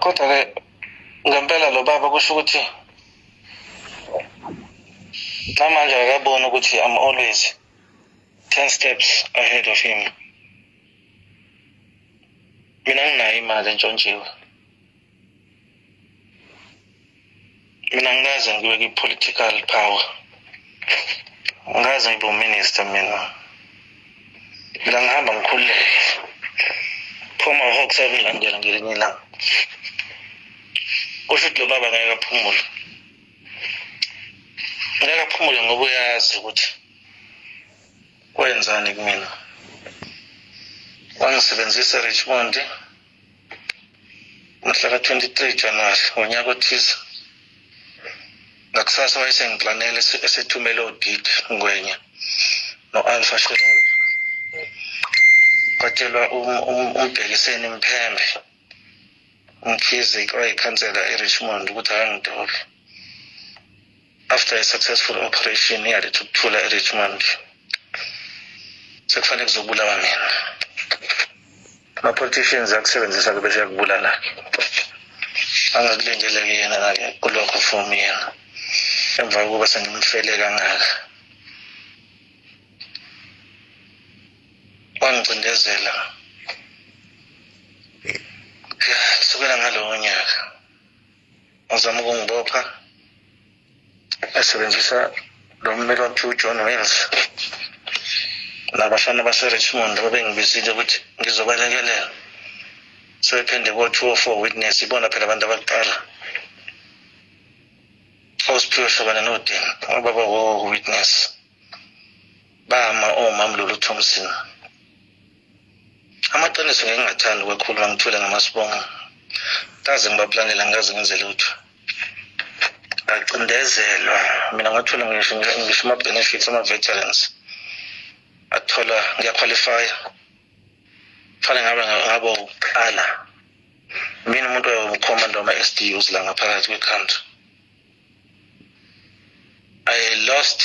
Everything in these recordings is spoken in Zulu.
Kodwa-ke ngempela lo baba kusho ukuthi namanje akaboni ukuthi I'm always 10 steps ahead of him. Mina nginayo imali entshontshiwe. Mina ngikaze ngibe kwi-political power. Ngikaze ngibe uminister mina. Mina ngihamba ngikhululeke. Phuma Hawks akungilandela ngelinye ilanga. Kusho ukuthi lo baba ngeke aphumule. Ngeke aphumule ngoba uyazi ukuthi wenzani kumina. Wangisebenzisa eRichmond mhla ka-23 January ngonyaka othize. Ngakusasa wayesengiplanele esethumele oDidi Ngwenya no-Alpha Shelembe. Kwatshelwa uMbhekiseni Mphembe uMkhize owayikhansela eRichmond ukuthi akangidobe. After a successful operation yaletha ukuthula eRichmond. Sekufanele kuzobulawa mina. Ama-politicians akusebenzisa-ke bese yakubulala-ke. Angakulindele-ke yena-ke kulokho for yena. Emva kokuba sengimfele kangaka. Wangicindezela. Ya, kusukela ngalowo nyaka. Wazama ukungibopha. Esebenzisa lo mmeli wakhe uJohn Wales. Nabafana base-Richmond ababengibizile ukuthi ngizobalekelela. Sebephinde ko-2 or 4 witness, ibona phela abantu abaqala. OSiphiwe Hlobane noDini, obaba wo-witness. Bama omama Lulu Thompson. Amaqiniso ngeke ngingathandi ukwakhuluma ngithule ngamasibongo. Kaze ngibaplanela ngikaze ngenze lutho. Ngacindezelwa mina ngathola ngisho ama-benefits ama-veterans athola ngiyaqualifya. Kufanele ngabe ngabe uqala mina umuntu oyokhomanda wama-SDUs la ngaphakathi kwe-country. I lost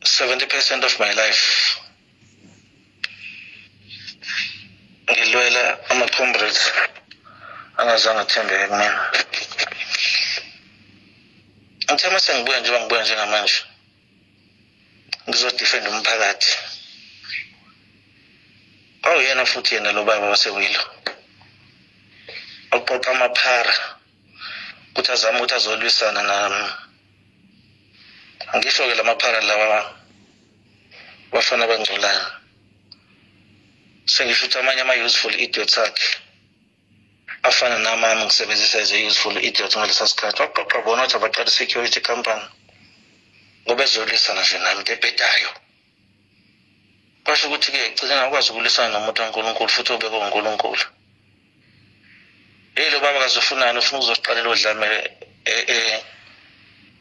70% of my life ngilwela ama-comrades angazange athembeke kumina. Ngithe uma sengibuya njengoba ngibuya njengamanje ngizodefenda umphakathi. Kwawuyena futhi yena lo baba waseWilo oqoqa amaphara ukuthi azame ukuthi azolwisana nami. Angisho-ke la maphara lawa bafana abangcolayo. Sengisho ukuthi amanye ama-useful idiots akhe afana namami ngisebenzisa as a useful idiot ngalesa sikhathi. Waqoqa bona ukuthi abaqala i-security company ngoba ezolwisana nje nami into ebhedayo. Kwasho ukuthi-ke ekugcineni awukwazi ukulwisana nomuntu kaNkulunkulu futhi obekwe uNkulunkulu. Hey lo baba kazofunani, ufuna ukuzoqalela udlame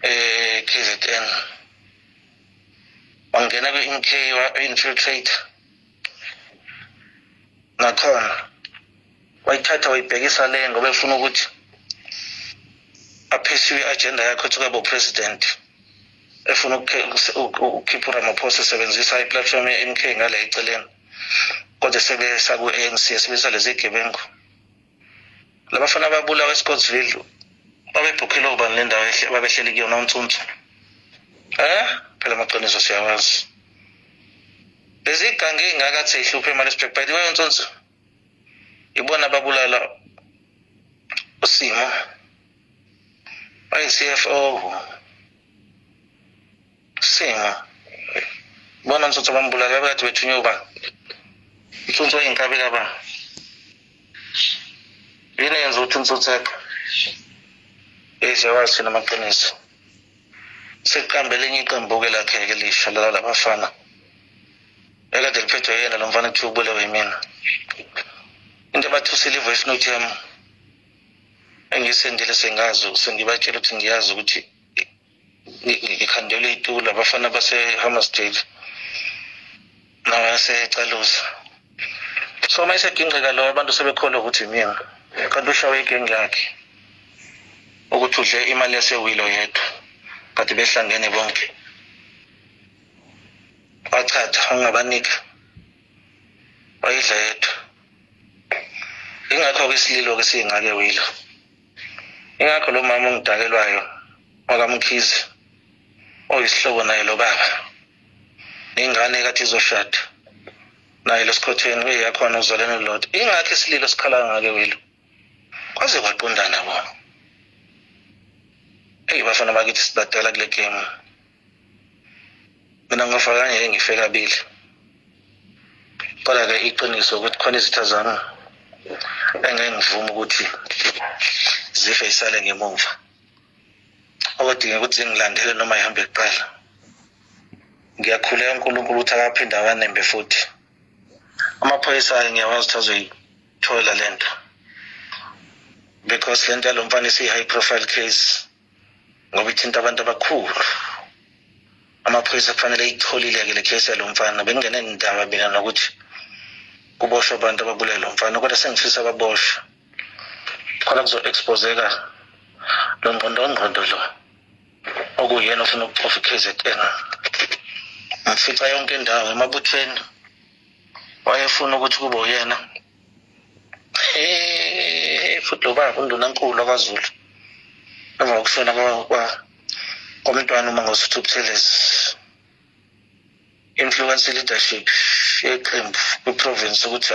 e-KZN. Wangena kwi-MK wa-infiltrate. Nakhona wayithatha wayibhekisa le ngoba efuna ukuthi aphesiwe i-agenda yakhe ukuthi kube president. Efuna ukukhipha uRamaphosa esebenzisa i-platform ye-MK ngale eceleni. Kodwa sebesa ku-ANC esebenzisa lezi gebengu. Labafana ababulawa eScottsville babebhukhile ubani le ndawo babehleli kuyona uNtsuntsu. Phela amaqiniso siyawazi. Lezi gange ey'ngaka athi eyihluphe eMaritzburg. By the way uNtsuntsu ibona ababulala uSimo. Bayi-CFO. Simo. Bona uNtsuntsu bambulala bekade bethunywe ubani? UNtsuntsu wayinkabi kabani? Yini eyenza ukuthi uNtsuntsu eqe? Siyawazi thina amaqiniso. Sekuqambe elinye iqembu-ke lakhe-ke lisha lala labafana. Ekade liphethwe yena lo mfana kuthiwa ubulewe yimina. Into ebathusile i-voice note yami engiyisendile sengazi sengibatshela ukuthi ngiyazi ukuthi ngikhandelwe itulo abafana base-Hammersdale nabaseCaluza. So uma esegingqika lo abantu sebekholwa ukuthi imina kanti ushawe igenge yakhe ukuthi udle imali yaseWilo yedwa kade behlangene bonke. Wachatha ungabanika wayidla yedwa. Ingakho-ke isililo-ke siyingake wilo. Ingakho lo mama ongidakelwayo wakaMkhize oyisihlobo naye lo baba nengane kade izoshada naye lo sikhotheni uyakhona uzalene lodwa. Ingakho isililo sikhala ngake wilo. Kwaze kwaqondana bo. Eyi bafana bakithi sibadala kule game. Mina ngafaka ngeke ngife kabili. Kodwa-ke iqiniso ukuthi khona izitha zami engeke ngivume ukuthi zife isale ngemumva. Okudinga ukuthi zingilandele noma ihambe kuqala. Ngiyakhuleka uNkulunkulu ukuthi akaphinde abanembe futhi. Amaphoyisa ngiyawazi ukuthi azoyithola le nto. Because le nto yalo mfana isiyi-high profile case ngoba ithinta abantu abakhulu. Amaphoyisa kufanele ayitholile-ke le case yalo mfana. Bengingenendaba mina nokuthi kuboshwe abantu ababulele lo mfana, kodwa sengifisa baboshwe. Khona kuzo-exposeka lo ngqondo lo okuyena ofuna ukuxofa i-KZN. Ngifica yonke indawo emabuthweni wayefuna ukuthi kube uyena. Futhi lo baba undunankulu wakwaZulu emva kokushona komntwana uMangosuthu Buthelezi, influence leadership yeqembu kwi-province ukuthi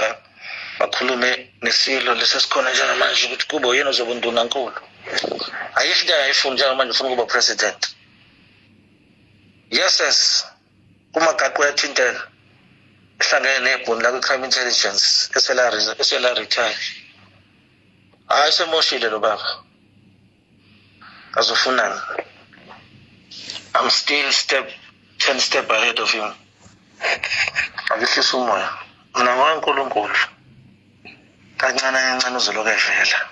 bakhulume nesilo lesi esikhona njengamanje ukuthi kube uyena ozoba undunankulu. Ayikho into angayifuni njengamanje, ufuna ukuba president. Yes, yes, kumagaqa uyathinteka ehlangene nebhunu la kwi-crime intelligence esela retire. Hhayi, semoshile lo baba, azofunani. I'm still step 10 step ahead of him. Akehlisa umoya mina ngokaNkulunkulu, kancane kancane uzoloku evela.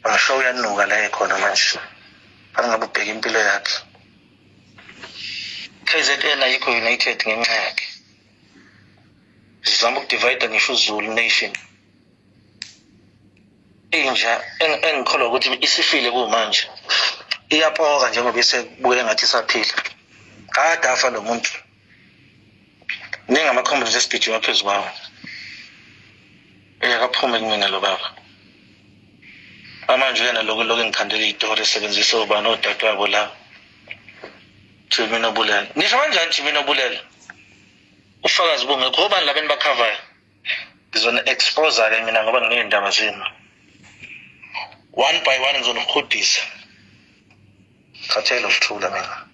Angisho uyanuka la ekhona manje, angabe ubheka impilo yakhe. KZN ayikho united ngenxa yakhe. Sizama ukudivide ngisho uZulu nation. Inja engikholwa ukuthi isifile kumanje iyapoka njengoba isebuye ngathi isaphila. Kade afa lo muntu. Ningi ama-comrades esigijima phezu kwawo. Eyakaphume kumina lo baba. Amanje yena lokhu lokhu engikhandela iy'tori esebenzisa obani odadewabo la. Jimmy Nobulela. Nisho kanjani Jimmy Nobulela? Ufakazi bungekho obani laba enibakhavayo? Ngizona-expose-ke mina ngoba nginey'ndaba zenu. One by one ngizonihudisa. Khathele ukuthula mina.